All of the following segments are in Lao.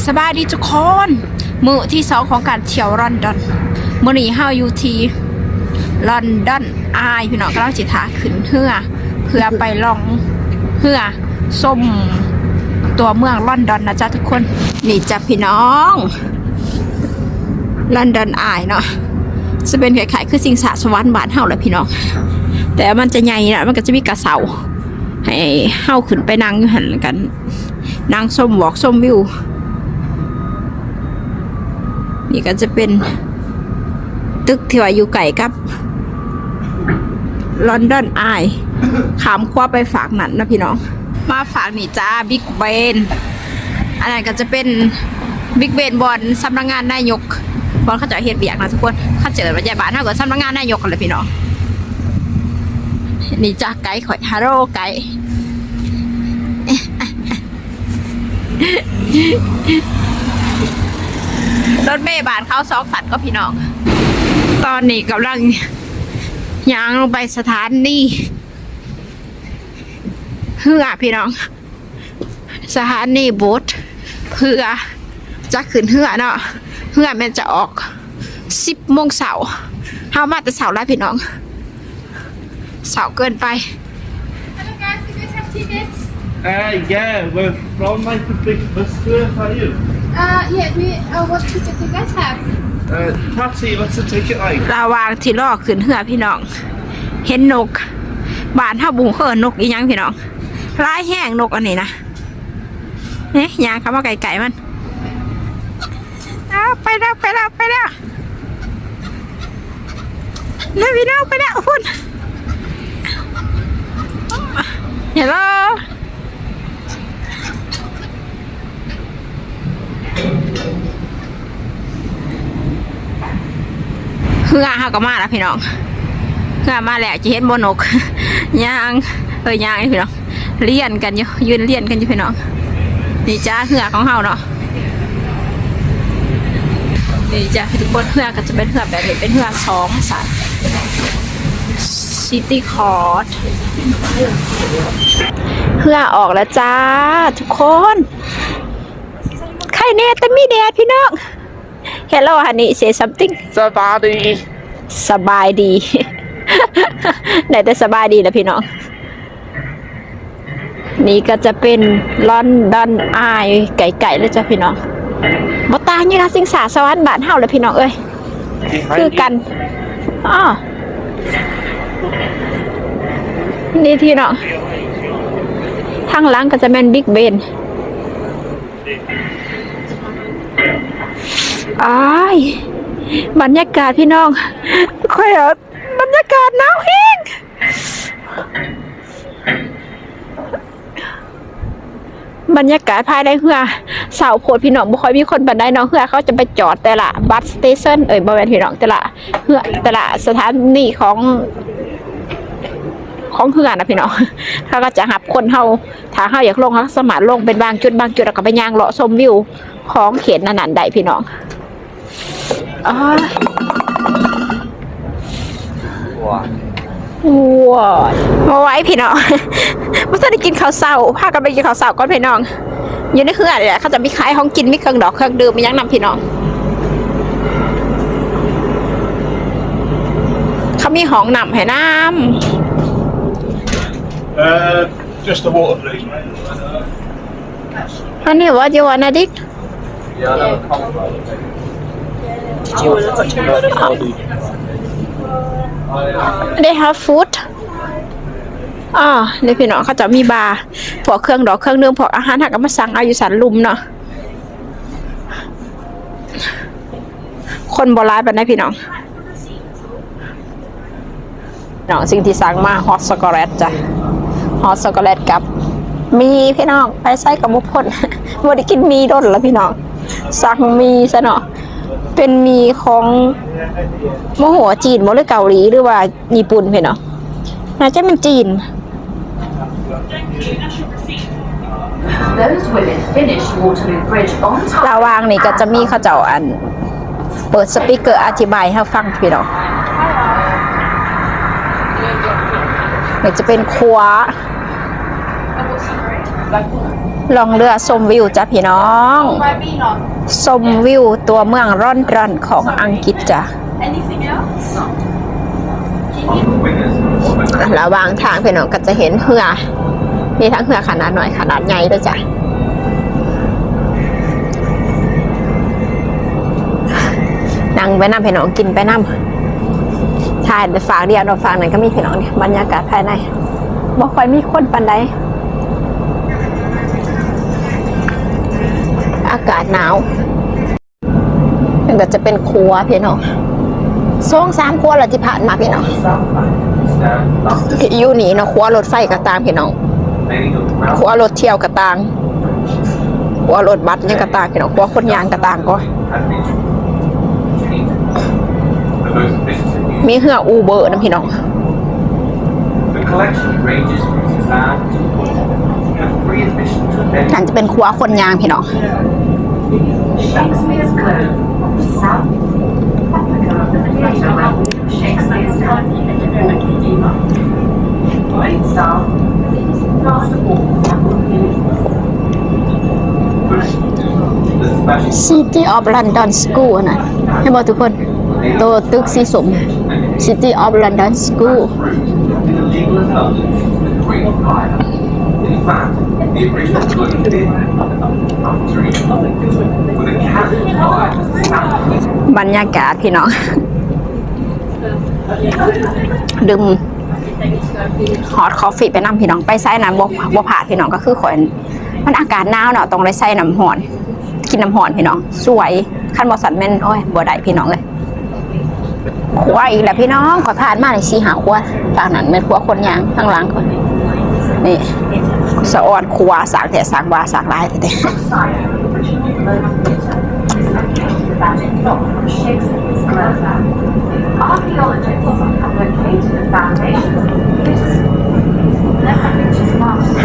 ສະບາຍດີທຸກຄົນ, ມື້ທີສອງຂອງການທ່ຽວລອນດອນ. ມື້ນີ້ເຮົາຢູ່ທີ່ລອນດອນອາຍ ພີ່ນ້ອງ, ກຳລັງຊິຖ້າຂຶ້ນເຮືອເພື່ອໄປລ່ອງເຮືອຊົມຕົວເມືອງລອນດອນນະຈ໊ະທຸກຄົນ. ນີ້ຈ້ະພີ່ນ້ອງ, ລອນດອນອາຍເນາະ, ຈະເປັນຄ້າຍໆຄືຊິງສາສະຫວັນບ້ານເຮົາແຫຼະພີ່ນ້ອງ, ແຕ່ມັນຈະໃຫຍ່ນະ, ມັນກໍຈະມີກະເສົາໃຫ້ເຮົາຂຶ້ນໄປນັ່ງຢູ່ຫັ້ນ ແລ້ວກໍນັ່ງຊົມວອກຊົມວິວ. ນີ້ກໍຈະເປັນຕຶກທີ່ວ່າຢູ່ໃກ້ກັບລອນດອນອາຍ, ຂ້າມຂົວໄປຟາກນັ້ນນະພີ່ນ້ອງ. ມາຟາກນີ້ຈ້າ ບິກເບນ, ອັນນັ້ນກໍຈະເປັນບິກເບນ ບ່ອນສຳນັກງານນາຍົກ, ບ່ອນເຂົາເຈົ້າເຮັດວຽກນະທຸກຄົນ. ເຂົາເຈົ້າເອີ້ນວ່າ ບ້ານເຮົາກໍສຳນັກງານນາຍົກຫັ້ນແຫຼະພີ່ນ້ອງ. ນີ້ຈ້າ ໄກຂ້ອຍ, ຮາໂລໄກ. ລົດເມບ້ານເຂົາສອງຊັ້ນກໍພີ່ນ້ອງ. ຕອນນີ້ກຳລັງຍ່າງລົງໄປສະຖານີເຮືອພີ່ນ້ອງ, ສະຖານີໂບດ ເພື່ອຈະຂຶ້ນເຮືອເນາະ. ເຮືອແມ່ນຈະອອກສິບໂມງເຊົ້າ. ເຮົາມາແຕ່ເຊົ້າຫຼາຍພີ່ນ້ອງ, ເຊົ້າເກີນໄປ. Hello guys, you guys have tickets? Uh, yeah, we're from, like, the big bus group, aren't you? Uh, yeah, we, uh, what ticket do you guys have? Uh, Patty, what's the ticket like? ລະຫວ່າງທີ່ລໍຂຶ້ນເຮືອພີ່ນ້ອງ, ເຫັນນົກ, ບ້ານເຮົາບໍ່ຮູ້ເອີ້ນນົກອີ່ຫຍັງພີ່ນ້ອງ, ຫຼາຍແຮງນົກອັນນີ້ນະ. ເອີ ຍ່າງເຂົ້າມາໃກ້ໆມັນ. ອ້າວ ໄປແລ້ວ ໄປແລ້ວ ໄປແລ້ວ. ເດີພີ່ນ້ອງ ໄປແລ້ວພຸ້ນ. ເຮລໂລ ເຮືອເຮົາກໍມາແລ້ວພີ່ນ້ອງ, ເຮືອມາແລ້ວ. ຈະເຫັນບໍ່ນົກ? ຍ່າງ ເອີ ຍ່າງນີ້ພີ່ນ້ອງ. ລຽນກັນຢູ່ ຢືນລຽນກັນຢູ່ພີ່ນ້ອງ. ນີ້ຈ້າ ເຮືອຂອງເຮົາເນາະ, ນີ້ຈ້າທຸກຄົນ. ເຮືອກໍຈະເປັນເຮືອແບບນີ້ ເປັນເຮືອສອງຊັ້ນ ຊິຕີ້ຄອດ. ເຮືອອອກແລ້ວຈ້າທຸກຄົນ, ໄຄແນ່ແຕ່ມີແດດພີ່ນ້ອງ. Hello honey, say something. ສະບາຍດີ ສະບາຍດີ. ໄດ້ແຕ່ສະບາຍດີລະພີ່ນ້ອງ. ນີ້ກໍຈະເປັນລອນດອນອາຍ ໃກ້ໆເລີຍຈ້າພີ່ນ້ອງ. ບໍ່ຕ່າງຫຍັງກັບສິງສາສະຫວັນບ້ານເຮົາລະພີ່ນ້ອງເອີຍ, ຄືກັນ. ອໍ ນີ້ພີ່ນ້ອງ, ທາງຫຼັງກໍຈະແມ່ນບິກເບນ. ອ້າຍ ບັນຍາກາດພີ່ນ້ອງ, ຂ້ອຍວ່າບັນຍາກາດໜາວແຮງ. ບັນຍາກາດພາຍໃນເຮືອເຊົ້າໂພດພີ່ນ້ອງ, ບໍ່ຄ່ອຍມີຄົນປານໃດເນາະ. ເຮືອເຂົາຈະໄປຈອດແຕ່ລະບັສສະເຕເຊິນ ເອີຍ ບໍ່ແມ່ນພີ່ນ້ອງ, ແຕ່ລະເຮືອ ແຕ່ລະສະຖານີຂອງ ຂອງເຮືອນະພີ່ນ້ອງ. ເຂົາກໍຈະຮັບຄົນເຮົາ ຖ້າເຮົາຢາກລົງ ເຮົາສາມາດລົງເປັນບາງຈຸດ ບາງຈຸດ ແລ້ວກໍໄປຍ່າງເລາະຊົມວິວຂອງເຂດນັ້ນໆໄດ້ພີ່ນ້ອງ. ອ້າຍ ວ້າຍ ບໍ່ໄຫວພີ່ນ້ອງ, ບໍ່ທັນໄດ້ກິນເຂົ້າເຊົ້າ. ພາກັນໄປກິນເຂົ້າເຊົ້າກ່ອນພີ່ນ້ອງ. ຢູ່ໃນເຮືອນນີ້ແຫຼະ ເຂົາຈະມີຂາຍຂອງກິນ ມີເຄື່ອງດອກເຄື່ອງດື່ມ ມີຫຍັງນຳພີ່ນ້ອງ. ເຂົາມີຫ້ອງນ້ຳໃຫ້ນຳ. Uh, just the water, please, mate. Honey, what do you wanna drink? Yeah, I'll have a coffee. Did you wanna drink? They have food. ອໍ ນີ້ພີ່ນ້ອງ, ເຂົາເຈົ້າມີບາ ພວກເຄື່ອງດອກເຄື່ອງດື່ມ ພວກອາຫານ ເຮົາກໍມາສັ່ງເອົາຢູ່ຊັ້ນລຸ່ມເນາະ. ຄົນບໍ່ຫຼາຍປານໃດພີ່ນ້ອງ. ເນາະ ສິ່ງທີ່ສັ່ງມາ ຮອດຊັອກໂກແລັດຈ້ະ, ຮອດຊັອກໂກແລັດກັບໝີ່ພີ່ນ້ອງ. ໄປໃສກໍບໍ່ພົ້ນ ບໍ່ໄດ້ກິນໝີ່ດົນລະພີ່ນ້ອງ. ສັ່ງໝີ່ຊະເນາະ, ເປັນໝີ່ຂອງ ບໍ່ຮູ້ວ່າຈີນບໍ່ ຫຼື ເກົາຫຼີ ຫຼືວ່າຍີ່ປຸ່ນພີ່ນ້ອງ, ໜ້າຈະແມ່ນຈີນ. Those women finished Waterloo Bridge on time. ລະຫວ່າງນີ້ກໍຈະມີເຂົາເຈົ້າ ອັນ ເປີດສະປີກເກີອະທິບາຍໃຫ້ເຮົາຟັງພີ່ນ້ອງ. ນີ້ຈະເປັນຄົວ. ລ່ອງເຮືອຊົມວິວຈ້ະພີ່ນ້ອງ ຊົມວິວຕົວເມືອງລອນດອນຂອງອັງກິດຈ້ະ. ລະຫວ່າງທາງພີ່ນ້ອງກໍຈະເຫັນເຮືອ ມີທັງເຮືອຂະໜາດນ້ອຍຂະໜາດໃຫຍ່ເດີຈ້ະ. ນັ່ງໄປນຳພີ່ນ້ອງ ກິນໄປນຳ ຖ່າຍແຕ່ຟາກດຽວເນາະ ຟາກນັ້ນກໍມີພີ່ນ້ອງ. ນີ້ບັນຍາກາດພາຍໃນ ບໍ່ຄ່ອຍມີຄົນປານໃດ ອາກາດໜາວ. ມັນກໍຈະເປັນຂົວພີ່ນ້ອງ ສອງສາມຂົວລະທີ່ຜ່ານມາພີ່ນ້ອງ ຢູ່ນີ້ເນາະ ຂົວລົດໄຟກໍຕ່າງພີ່ນ້ອງ ຂົວລົດທ່ຽວກໍຕ່າງ ຂົວລົດບັສຫຍັງກໍຕ່າງພີ່ນ້ອງ ຂົວຄົນຍ່າງກໍຕ່າງກໍ ມີເຮືອອູເບີນຳພີ່ນ້ອງ. ຫັ້ນຈະເປັນຂົວຄົນຍ່າງພີ່ນ້ອງ. City of London School ນະ ເຫັນບໍ່ທຸກຄົນ? ໂຕຕຶກສີສົ້ມ City of London School. ບັນຍາກາດພີ່ນ້ອງ ດື່ມ Hot Coffee ໄປນຳພີ່ນ້ອງ ໄປໃສນະ ບໍ່ ບໍ່ພາດພີ່ນ້ອງ ກໍຄືຂ້ອຍ ມັນອາກາດໜາວເນາະ ຕ້ອງໄດ້ໃສ່ນ້ຳຮ້ອນ ກິນນ້ຳຮ້ອນພີ່ນ້ອງ ສວຍ ຄັນບໍ່ຊັ້ນແມ່ນ ໂອ້ຍ ບໍ່ໄດ້ພີ່ນ້ອງເອີຍ. ຂົວອີກແລ້ວພີ່ນ້ອງ ຂ້ອຍຜ່ານມານີ້ສີ່ຫ້າຂົວ ທາງນັ້ນແມ່ນຂົວຄົນຍ່າງ ທາງຫຼັງຂ້ອຍນີ້ ສະອອນຂົວ ສ້າງແທ້ສ້າງວ່າ ສ້າງຫຼາຍແທ້ໆ.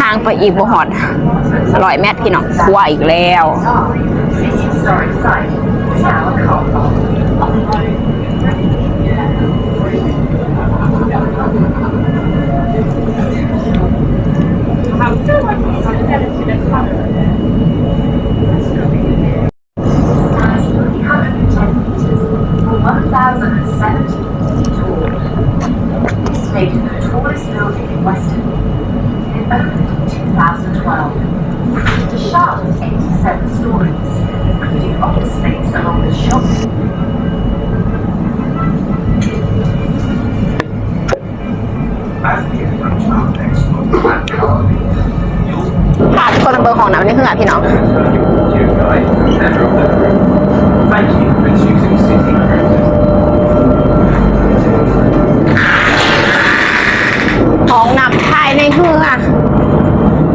ຫ່າງໄປອີກບໍ່ຮອດຮ້ອຍແມັດພີ່ນ້ອງ ຂົວອີກແລ້ວ. The Shard has eighty-seven stories, including office space along the shop. ພາທຸກຄົນມາເບິ່ງຫ້ອງນ້ຳໃນເຮືອພີ່ນ້ອງ. ຫ້ອງນ້ຳພາຍໃນເຮືອ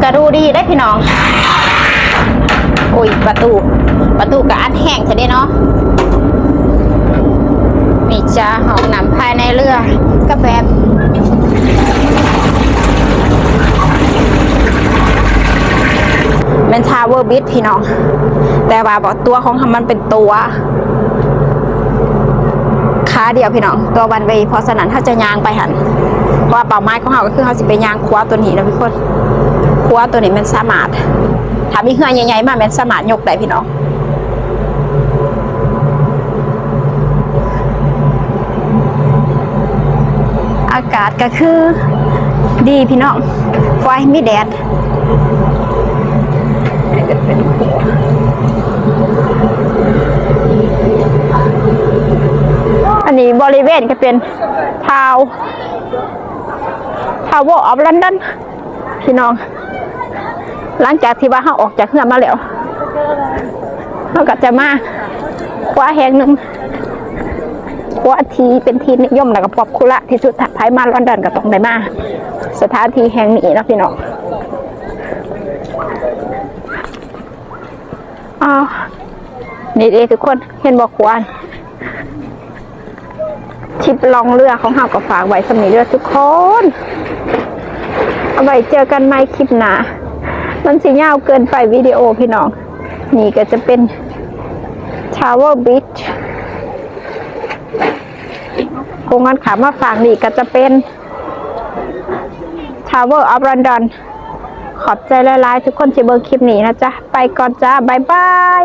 ກະດູດີເດ້ພີ່ນ້ອງ. ໂອ້ຍ ປະຕູ ປະຕູກະອັດແຮງແທ້ເດ້ເນາະ. ນີ້ຈ້າ ຫ້ອງນ້ຳພາຍໃນເຮືອ ກະແບບ ແມ່ນ Tower Bridge ພີ່ນ້ອງ ແຕ່ວ່າບໍ່ ຕົວຂອງມັນເປັນຕົວ ຂາດຽວພີ່ນ້ອງ ຕົວ one way ເພາະສະນັ້ນເຮົາຈະຍ່າງໄປຫັ້ນ ເພາະວ່າເປົ້າໝາຍຂອງເຮົາກໍຄືເຮົາຊິໄປຍ່າງຂົວຕົວນີ້ນະທຸກຄົນ. ຂົວຕົວນີ້ແມ່ນສາມາດ ຖ້າມີເຮືອໃຫຍ່ໆມາແມ່ນສາມາດຍົກໄດ້ພີ່ນ້ອງ. ອາກາດກໍຄືດີພີ່ນ້ອງ ບໍ່ໃຫ້ມີແດດ. ອັນນີ້ບໍລິເວນກໍເປັນ Tow- Tower of London ພີ່ນ້ອງ. ຫຼັງຈາກທີ່ວ່າເຮົາອອກຈາກເຮືອມາແລ້ວ ເຮົາກໍຈະມາຂົວແຫ່ງໜຶ່ງ ຂົວທີ່ເປັນທີ່ນິຍົມ ແລ້ວກໍ popular ທີ່ສຸດ ຖ້າໃຜມາລອນດອນກໍຕ້ອງໄດ້ມາສະຖານທີ່ແຫ່ງນີ້ເນາະພີ່ນ້ອງ. ອ້າວ ນີ້ເດ້ທຸກຄົນ ເຫັນບໍ່ຂົວ? ຄລິບລ່ອງເຮືອຂອງເຮົາກໍຝາກໄວ້ສ່ຳນີ້ເດີທຸກຄົນ ເອົາໄວ້ເຈີກັນໃໝ່ຄລິບໜ້າ ມັນຊິຍາວເກີນໄປວິດີໂອພີ່ນ້ອງ. ນີ້ກໍຈະເປັນ Tower Bridge ກົງກັນຂ້າມມາຝັ່ງນີ້ກໍຈະເປັນ Tower of London. ຂອບໃຈຫຼາຍໆ ທຸກຄົນທີ່ເບິ່ງຄລິບນີ້ນະຈ໊ະ. ໄປກ່ອນຈ້າ ບາຍບາຍ.